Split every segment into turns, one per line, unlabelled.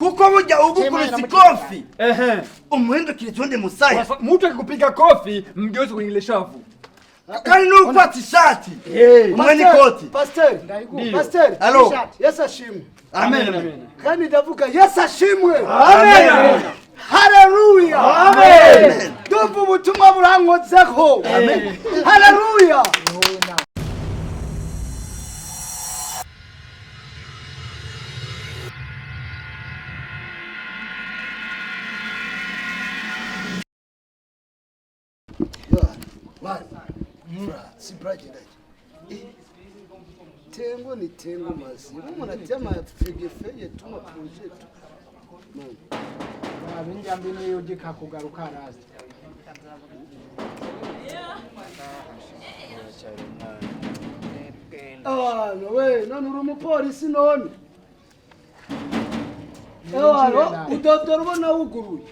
Kuko burya ugukubise ikofi
Ehe.
umuhindukira undi musaya.
Mtu akikupiga kofi mgeuze kwenye ile shavu.
Kandi n'ukwata ishati
Eh.
umwe n'ikoti.
Pasiteri,
Ndiyo.
pasiteri,
Alo.
Yesu ashimwe.
Amen.
Amen.
Kandi ndavuga Yesu ashimwe.
Amen.
Haleluya.
Amen.
Ndumva ubutumwa burankozeho.
Amen.
Haleluya. Tengo ni tengo mazi. Umuntu atema fegefege tuma projet.
Abinjambi niyo ugika kugaruka arazi.
Ah, we none uri umupolisi none. Ewa, udodora ubona wuguruye.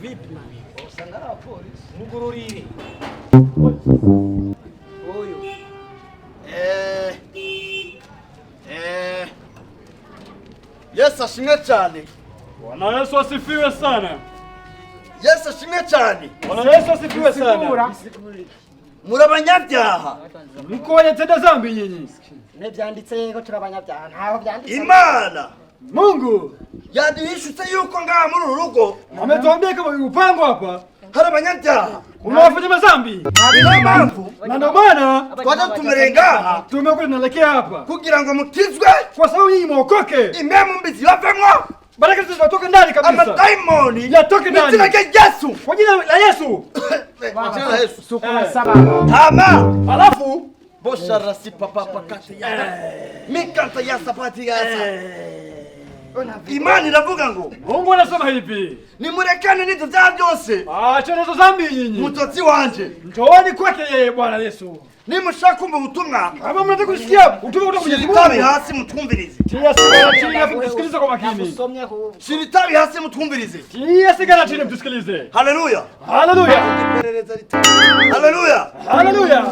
Vipi?
Usanga ari abapolisi.
Mugururire.
Oyo.
Eh. Eh. Yesu ashimwe cyane.
Bwana Yesu asifiwe sana.
Yesu ashimwe cyane.
Bwana Yesu asifiwe sana.
Muri abanyabyaha.
Mko wanyatenda dhambi nyinyi.
Ntibyanditse yego turi abanyabyaha ntaho byanditse.
Imana
Mungu
yaduhishutse yuko ngaha muri uru rugo
ametuambia kama upango hapa
hari abanyabyaha.
kuna wafanya madhambi,
Niyo mpamvu
na ndio maana
twaje tumereye ngaha
tumekuja tunaelekea hapa
kugira ngo mukizwe,
kwa sababu nyinyi mwokoke,
impemu mbi zibavemwo,
baraka zetu zinatoka ndani kabisa,
amadayimoni
Yatoke ndani.
mu izina rya Yesu.
kwa jina la Yesu.
Mu izina rya Yesu.
Sukuma saba.
Hama
Alafu
bosharasi papa pakati ya mikanta ya sapati yasa. Imana iravuga ngo
Mungu anasema hivi,
nimurekane n'ibyo byaha byose
acheni hizo dhambi nyinyi,
mutotsi wanje.
njooni kwake yeye Bwana Yesu.
Nimushaka kumva ubutumwa,
Kama mnataka kusikia utume kutoka Mwenyezi
shira itabi
Mungu,
hasi mutwumvirize.
tia sigara chini alafu mtusikilize kwa makini.
Nakusomye ku
Shira itabi hasi mutwumvirize.
Tia sigara chini mtusikilize.
Haleluya,
Haleluya,
Iperereza ritari.
haleluya.
haleluya.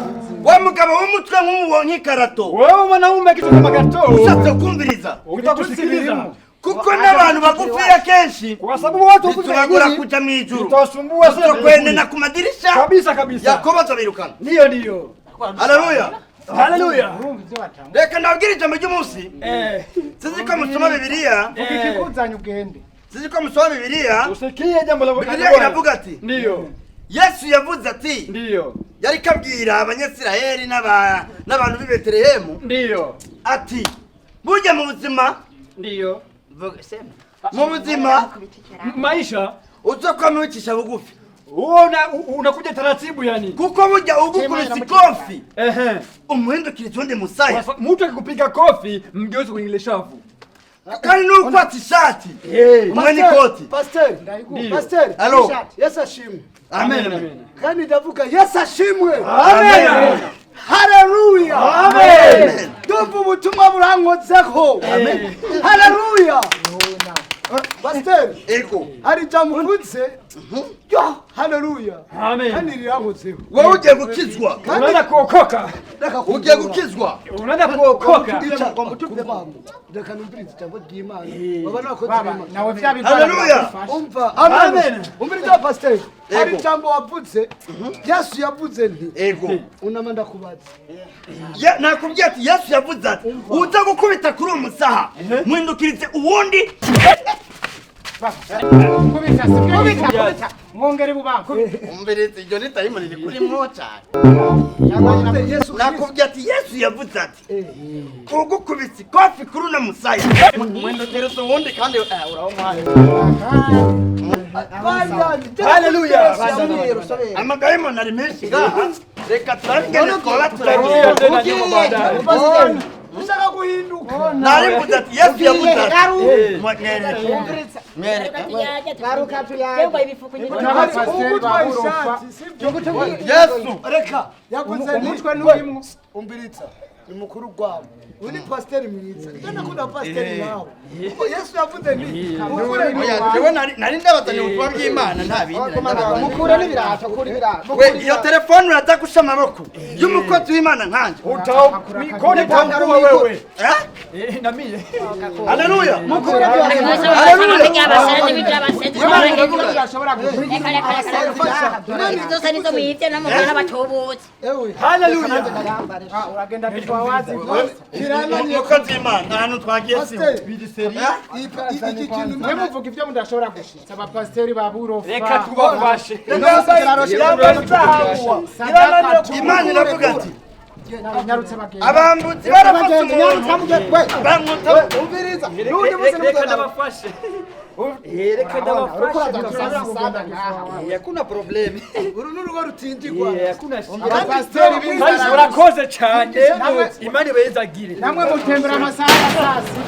Wa mugabo w'umutwe nk'uwo nk'ikarato
Wewe mwanaume kichwa kama gato,
ushatse kumviriza,
ukitaka kusikiliza,
kuko n'abantu bagufiya kenshi
kwa sababu watu wafupi
bitubagora
nyinyi
kuja mu ijuru,
itawasumbua sana
tutokwenena ku madirisha
kabisa kabisa.
Yakobo azabirukana.
Ndiyo, ndiyo.
Haleluya.
Haleluya.
urumva ibyo batanga.
Reka ndabwire ijambo ry'umunsi.
Eh,
Sinzi ko musoma Bibiliya,
Ukikikuzanya ugende.
sinzi ko musoma Bibiliya.
usikie jambo la
Bibiliya iravuga ati
Ndiyo,
Yesu yavuze ati,
ndiyo,
yariko abwira abanyisiraheli n'abantu b'i Betelehemu
ndiyo,
ati burya mu buzima,
ndiyo.
mu buzima
Maisha
uzokwama wicisha bugufi,
uona unakuja taratibu yani.
kuko burya ugukubise ikofi
Ehe.
umuhindukira undi musaya.
Mtu akikupiga kofi mgeuze kwenye ile shavu.
Kandi n'ukwata ishati
Eh.
umwe n'ikoti.
Pasiteri,
Ndiyo.
pasiteri,
Alo.
Yesu ashimwe.
Amen.
Amen.
Kandi ndavuga Yesu ashimwe.
Amen.
Haleluya.
Amen.
Ndumva ubutumwa burankozeho.
Amen.
Haleluya. Pasiteri,
Ego.
hari ijambo uvuze. Yo, haleluya.
Amen.
Kandi rirankozeho.
Wowe ugiye gukizwa,
Unaenda kuokoka.
Reka
ugiye gukizwa.
Unaenda kuokoka.
Reka numvirize ijambo ry'Imana. Baba nakoze
Baba
Imana.
nawe vya bintu.
Haleluya.
Umva, amen.
Amen.
Umviriza pasiteri. Hari
Ego.
ijambo wavuze. Yesu yavuze nti
Ego.
unama ndakubaza.
Nakubwiye ati Yesu yavuze ati uza gukubita kuri uwo musaha muhindukirize uwundi.
Kubita sibyo kubita. Mwongere bubamfu.
Umvirize iryo ni dayimoni rikurimwo cyane.
Yesu
Nakubwiye ati Yesu yavuze ati ugukubise ikofi kuri uno musaya muhindukirize uwundi kandi urabamuhaye.
Haleluya.
Amadayimoni ari menshi ngaha, reka turabigene twoba
Tutarudia
turagiye.
tena nyuma baadaye.
Ushaka guhinduka.
Nari mvuze ati Yesu yavuze ati mwereke mwereke
Garuka tuyaje.
Ugutwaye ishati, sibyo?
Yesu
Reka, yavuze nti
Umutwe n'urimwo.
Umviriza. Ni mukuru rwabo. Uyu ni pasiteri mwiza. Njye nakunda pasiteri nawe. Kuko Yesu yavuze nti mukure.
Oya, jewe nari ndabazaniye ubutumwa bw'Imana, nta bindi nari ndabazaniye.
Mukure n'ibirato, kure ibirato.
We, iyo telefone uraza gusha amaboko y'umukozi w'Imana nkanje.
Mikono itaungua wewe.
Eh?
Eh, na mie.
Haleluya.
Ashobora
Zose nizo mwivye namubona batubutse.
Ewe.
Haleluya.
Uragenda bitwawazi.
Umukozi w'Imana, ahantu twagiye siho.
Pasiteri. Iki kintu
Mwe muvuga ibyo mudashobora gushitsa, abapasiteri ba burofa.
Reka tubafashe. Yambaye zahabu.
Imana iravuga ati
Nyarutse bagenda.
abambuzi barafata umuntu bamwita
umviriza. N'undi munsi
Reka
ntuzagaruka.
ndabafashe. Reka ndabafashe.
Hakuna probleme.
Uru ni urugo rutindigwa.
Hakuna shida.
Abapasiteri
Kandi
b'inzara.
urakoze cyane. Imana ibezagire.
Namwe mutembera amasaha ya saa sita.